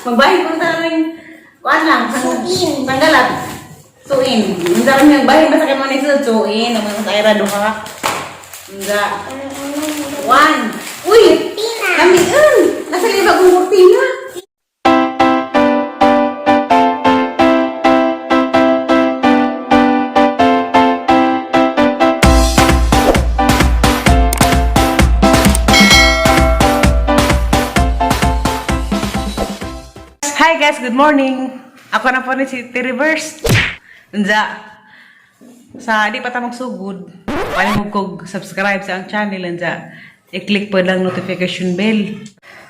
Magbahin ko sa ning kuan lang. Suin. Tanggalat. Suin. Unsa man yung bahin basta kay mo ni suin. Ang sa ira duha. Unsa. One. Uy! Tina. Kamian! Nasa libag kong kurtina. Hi guys, good morning. Ako na po ni si T-Reverse. Unza. Sa di pa ta magsugod, paano kog subscribe sa ang channel unza. I-click po lang notification bell.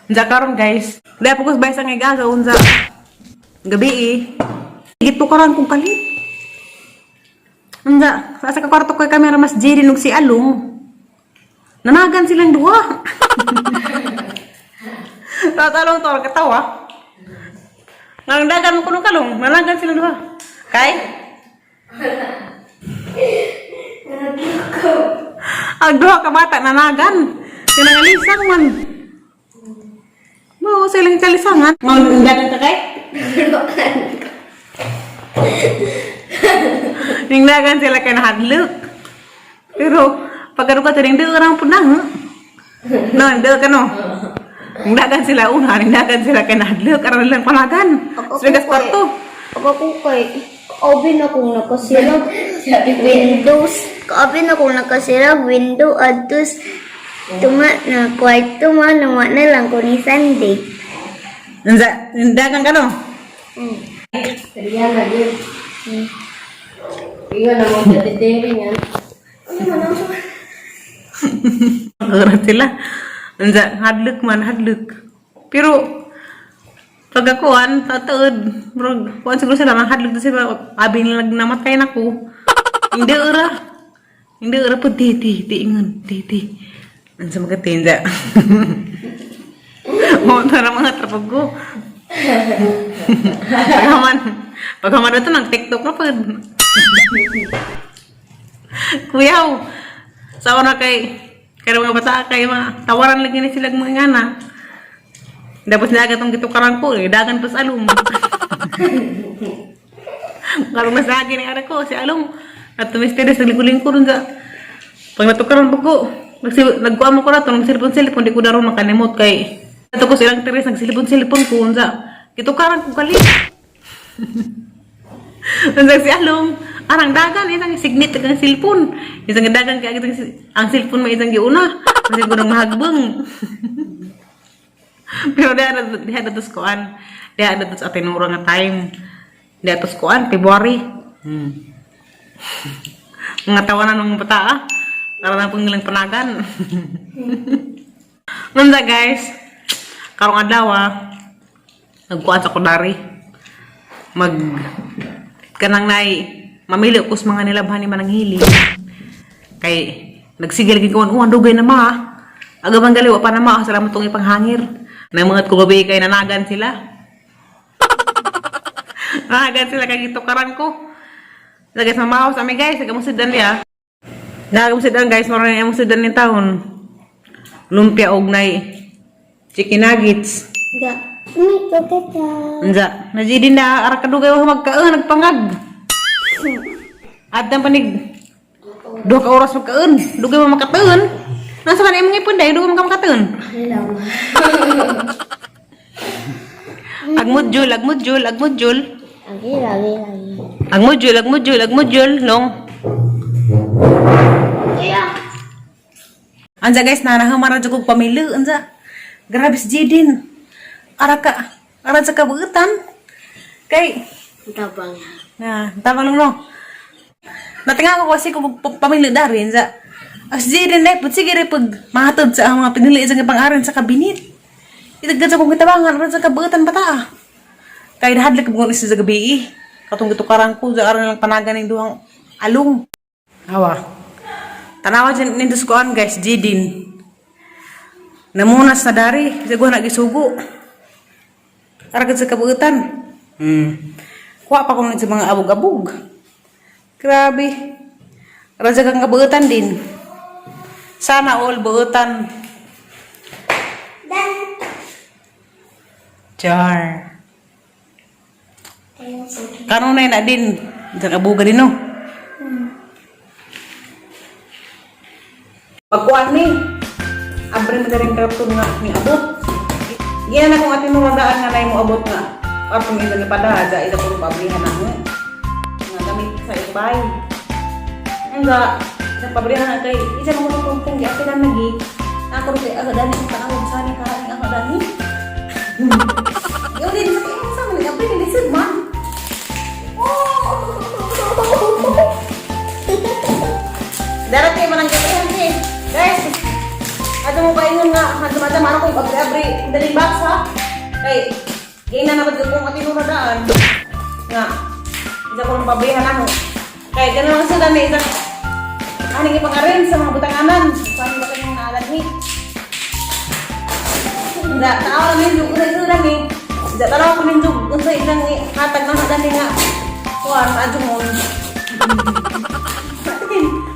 Unza karon guys. Di po ko sa nga gaga unza. Gabi eh. Gitukaran kong kalit. Unza, sa sa kwarto ko kamera mas Jerry nung si Along. Nanagan silang duha. Tatalong to katawa. Nangdagan mo kuno kalong, nanagan sila duha. Kay? Ang duha ka bata nanagan. Sinangalisang man. Mo silang kalisangan. Nangdagan ka kay? Ningdagan sila kay nahadlok. Pero pag ano ka tining di orang punang. No, hindi ka no. Ningdagan sila una, ningdagan sila kay nahadlok aron lang panagan. Sa kwarto. Ako ko kay Kaobi na kung nakasirag Windows. Kaobi na kung nakasirag window adtos tuma na kwarto man na na lang ko ni Sunday. Nanda, nindagan ka no? Riyan na din. Iyon na mo dati niyan. Ano man ang Karat sila. Nanda, hadlok man, hadlok. Pero, pag akuan, tataod, bro, kuan siguro sila, mahadlok na sila, abi nila namatay na ko. Hindi ura. Hindi ura po, ti, ti, ti, ingon, ti, ti. Ano sa mga tinda? Mo tara mga trapag ko. Paghaman, paghaman ito, nag TikTok na pag. Kuyaw, sa na kay, kay mga bata kay mga tawaran lagi ni sila mga ngana. Dapat na agad tong gitukaran ko, eh, dagan pa sa alum. Karong nasa ni ara ko, si alum. At tumisteres, naglingko-lingko rin sa... Pag natukaran pa ko, nagkuha mo ko na ito, nagsilipon-silipon, di ko na rin makanimot kay... Ato ko silang teres, nagsilipon-silipon ko, unsa. Gitukaran ko kali. Unsa si Along, arang dagan, isang signit ang silpon. Isang dagan kay ang silpon mo isang giuna. Kasi ko nang mahagbang. Pero diha na diha na tos kuan. Diha na tos atinura nga time. Diha tos kuan February. Mga tawanan ng bata ah. Para na pong nilang panagan. Nanda guys, karong adlaw ah, nagkuan sa kudari. Mag kanang nay mamili ko sa mga nilabhan ni Manang Hili. Kay nagsigil gid ko uwan dugay na ma. Aga man gali wa pa na ma, salamat tong ipanghangir. Namangat ko gabi kay nanagan sila. Nanagan sila kay gitukaran ko. Lagay sa mouse ami guys, nagamusidan niya. Nagamusidan guys, maroon na musidan ni taon. Lumpia og nay chicken nuggets. Ga. May kagata. Unsa, najidi na ara kadugay wa magkaon nagpangag. Adtang panig duha ka oras magkaon, dugay mo makataon. Nasa man imong ipon dai dugay mo ka makataon. Alam. Agmudjul, agmudjul, agmudjul. Lagi lagi lagi. Agmudjul, agmudjul, agmudjul, long. Kuya. Anza guys, nanahamara jud kog pamilya anza. Grabe si Jaden. Ara ka, ara sa kabuutan. Kay Tabang. Na, tama lang no. Natinga ko kasi kung pamilya darin sa as Jaden na pud sige re pag mahatod sa ang mga pinili sa pang-aran sa kabinet. Itagad sa kong kitabangan aron sa kabuutan bata. Ah. Kay nahadlok ko sa gabi eh. Katong gitukaran ko sa aron lang panagan ning duhang along. Hawa. Tanawa dyan nindus koan guys, Jaden. Namunas na dari, siguro na gisugo. Aragad sa kabuutan. Kuha pa ko sa mga abog-abog. Grabe. Radya kang kabuutan din. Sana all buutan. Dan. Char. Kanunay na din. Sa kabuga din, no? Pagkuan ni, abre mo na rin karton nga ni abot. Giyan na kung atin mo daan nga na mo abot nga karton ito ni pada, da ito puro pabrihan na mo. Nga gamit sa ibay. Nga, sa pabrihan na kay, isa mo kung kung gi na nagi. Ako rin kay aga dani sa panahon sa ni kahaning ako dani. Yo din sa kay sa man abre ni lisod man. Darating man ang gabi eh. Guys, ato mo paingon nga, hanto madam, ano kong abri-abri, daling box ha? Kay, gina na ba't kung atin mo daan? Nga, isa ko ng pabrihan ano. Kay, ganun lang sa dami, isang, aning ipang-arrange sa mga butanganan. Saan ba kayong naalanhi? Hindi, tao lang yung sa isa lang eh. Hindi, tanaw ko ninyo kung sa isang hatag na hadani nga. Kuan, maadyo mo.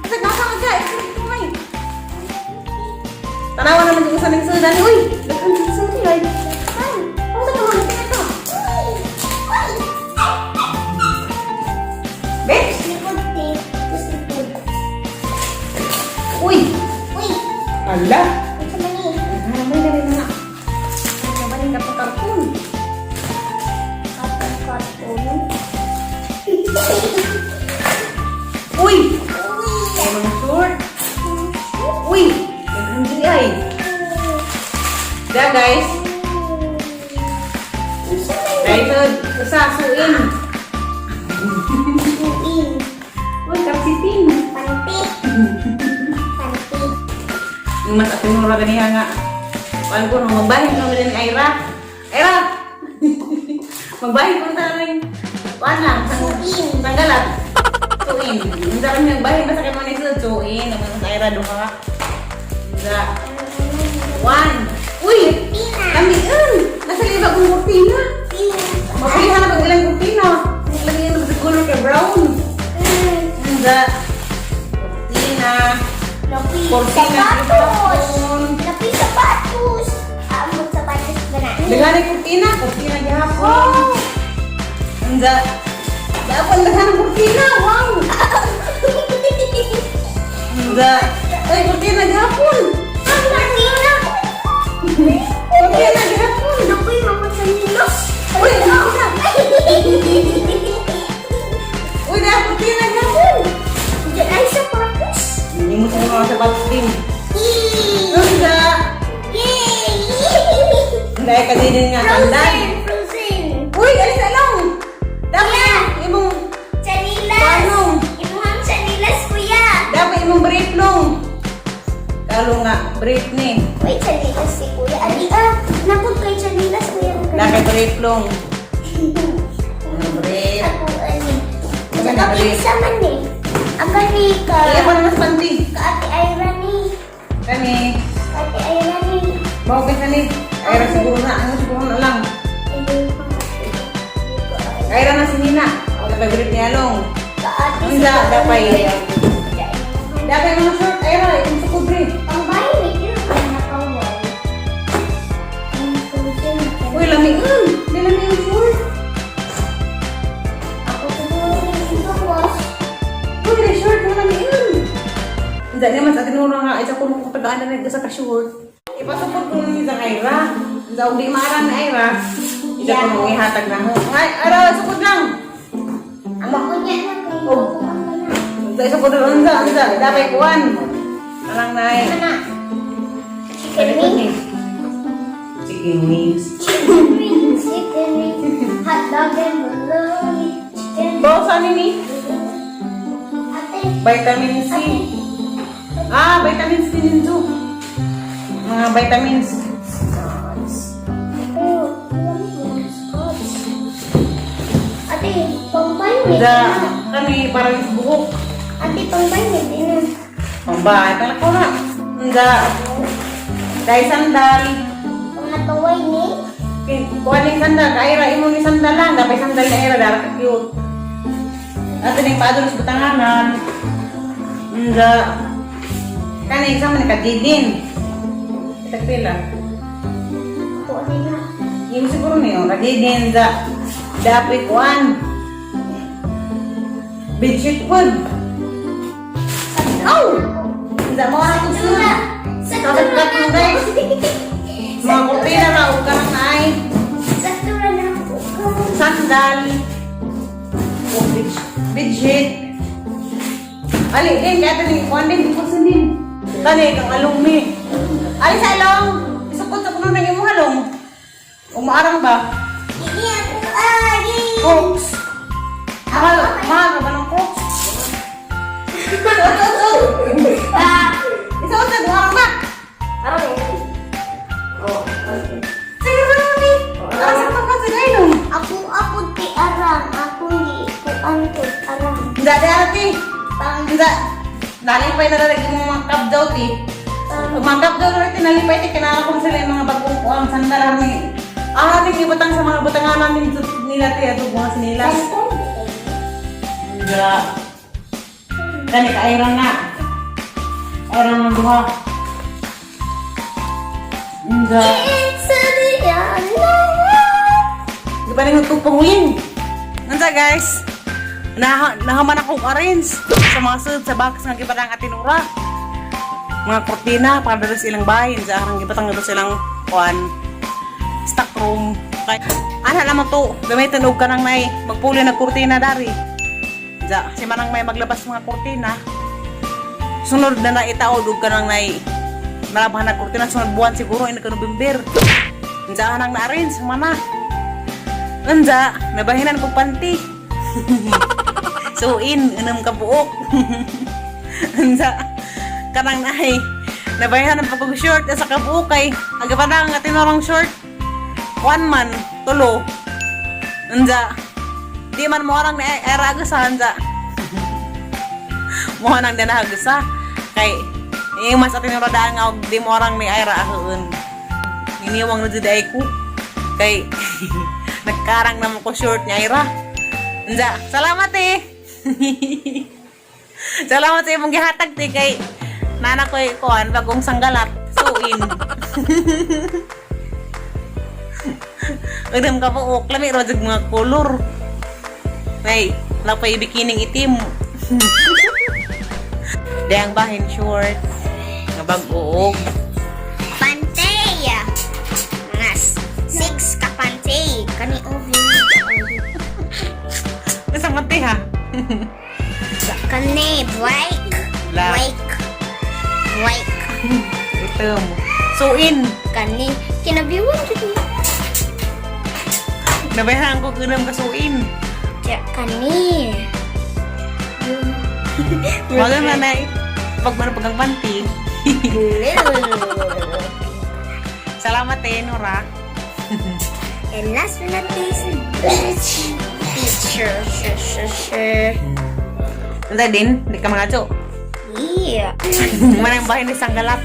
Asa nasa ka ka? Ito Tanawa naman yung sa ning sudan. Uy, daghan sa sudan ay. Ay, ako sa tulong ito. Bitch! Likod, te. Tapos likod. Uy! Uy! Ala! Ano man eh? Ano mo yung mga? Ano ba rin karton? Karton, karton. Uy! Uy! Ay, mga short. Uy! Daghan diri ay. Da guys, dahil sa suin. Suin. Uy, kapsitin. Panty. Panty. Yung mas atinura ganiha nga. Kuan ko nung magbahin ko din Ira. Ira. Magbahin ko sa rin. Kuan lang, Suin. tanggalat. Suin. Unsa kami nagbahin basta kay mo ni suin. Naman sa Ira duha. Unsa. One. Uy! Pina. Lamian! Nasa liba kong kurtina. Pina. Mapulihan na pag ilang kurtina. Lamian na sa color kay brown. Unsa. Kurtina. Lapi Kurtina. sapatos. Lapi sapatos. Ah, magsapatos ba na? Daghan ay kurtina, kurtina gihapon. Unsa? Dapat daghan ang kurtina, wow. Unsa? Ay, kurtina gihapon. Ang kurtina. Kurtina gihapon. Lapi mga sanilos. Uy, kurtina. Uy, na kurtina gihapon. Diyan ay sapatos. Hindi mo sa mga sapatos din. Yay! Unsa? Yay! Dahil ka din nga sandal. Frozen! Frozen! Uy, alis na lang. Dapat imong Chanilas! Paano? Imuhang chanilas, kuya! Dapat imong brief nung. Kalo nga, brief ni. Uy, chanilas si kuya. Ali, ah! Napod kay chanilas, kuya. Lakay brief long. Brief. Ako, ani. Ano Saka na, brief? pizza man eh. Ang gani ka. Iya mo na mas panty. Ka Ate Ira ni. Kani, Ate Ira ni. bawo kay kani. Ayra siguro na, ano siguro na lang. Ayun pang ate. Ayra na si Nina. Wala pa brief niya long. Ka ate Unsa, dapay. Dapat mga short, ayra, itong sa kubre. Pambahay ni yun. Ang nakawal. Ang frozen. Uy, lamian. May lamian short. Ako siguro yung gawas. Uy, may short mo lamian. Hindi naman sa tinuro nga, isa ko nung kapagaan na sa ka-short. Ipasupot ko ni sa Ayra. Hindi di maara ni Ayra. Isa ko nung ihatag na ho. Ay, ara, sukod lang. Ang kunya na kayo. Oh. Ang na. Sa isa ko doon, unsa, unsa, dapat kuan. Alang nay. Ano? Chicken wings. Chicken wings. Chicken wings. Chicken wings. Hot dog and bologna. Chicken Bawa sa ni? Ate. Vitamin C. Ah, vitamin C ninyo. Mga vitamins. Pero, alam mo, scotch. Ate, pambay may Da, na. kani parang sa buhok. Ate, pambay may na. Pambahay pala ko na. Da, dahil sandal. Pangataway ni. Kuha ni sandal. Kaira, imo ni sandal lang. Dapat sandal ni Aira, dara ka cute. Ato ni paadol sa butanganan. Da, kani isa man kadidin. Tagpila. Ako, ate na. Yung siguro niyo, kadidin da. Dapat kuan. Bedsheet pod. Aw! Hindi mo na itong sunod. Sakto na, guys. Mga kurtina na, huwag ka nang naay. Sakto na na ako. Sandal. Oh, bedsheet. Ali, din, kaya ito kuhan din, ikusin din. Kani, kang along ni. Ali sa along! Isukot sa kuno ng imong halong. Umaarang ba? Hindi ako ay. Crocs. Mahal, mahal ka ba ng Crocs? Suot, suot, suot! Ah. Isuot na, umaarang ba? Arang. Oh, okay. Sige ba naman eh? Tara sa pagkat sa gayon. Ako ako ti arang, ako ni kuan ko arang. Hindi, di ate. Pang Hindi. Nalipay na talaga yung mga cup daw, ti. pang Mga cup daw rin, nalipay ti. Kinala ko sila yung mga bagong kuang sandal. Arami. Ah, aming ibutang sa mga butangan namin nila, ti. Ato mga sinilas. Hindi. Gani ka, ayran na. Ayran ng duha. Hindi. It's a Di ba rin pangulin? Nanta guys, nahaman akong arrange sa mga sud sa box nga gibatang atinura. Mga kortina para dito sa ilang bahay sa arang gibatang dito sa ilang kuan stock room. Kay ana naman to, gamitin og kanang nay magpuli na kortina dari. Ja, si manang may maglabas mga kortina. Sunod na na itaod og kanang nay nalabahan na kortina sunod buwan siguro ina ka November. Unsa nang na-arrange mana. Unsa, nabahinan ko panty. So in, inom ka buok. Unsa, kanang naay, nabahinan pa kog short sa kabuok kay aga pa na ang tinorong short. One man, tulo. Unsa, di man mo orang na era agasa unsa. Mo nang danahagasa kay yung mas atin radaan nga og di mo orang ni era ahoon. Niniwang na jud ay ko kay nagkarang naman ko short niya ira. Unsa, salamat eh. Salamat sa imong gihatag te kay nana ko kuan bagong sanggalat. So in. Udam ka po, lami ra jud mga kolor. Nay, wala pa bikining itim. Dayang bahin short. Nga bag-o. Pantay. Mga six ka pantay. Kani ovi. Nasa mati ha. Kani black. Black. Black. Black. Itim. So in. Kani kinabiwan jud ni. Nabayahan ko gunam ka suin. Ja, kani. Wala na nay. Pag man pag ang panty. Blue. Salamat eh, Nora. And last but not least, beach. Beach. Sure, sure, sure. Unsa din, di ka mga Yeah. Manang bahay ni Sanggalat.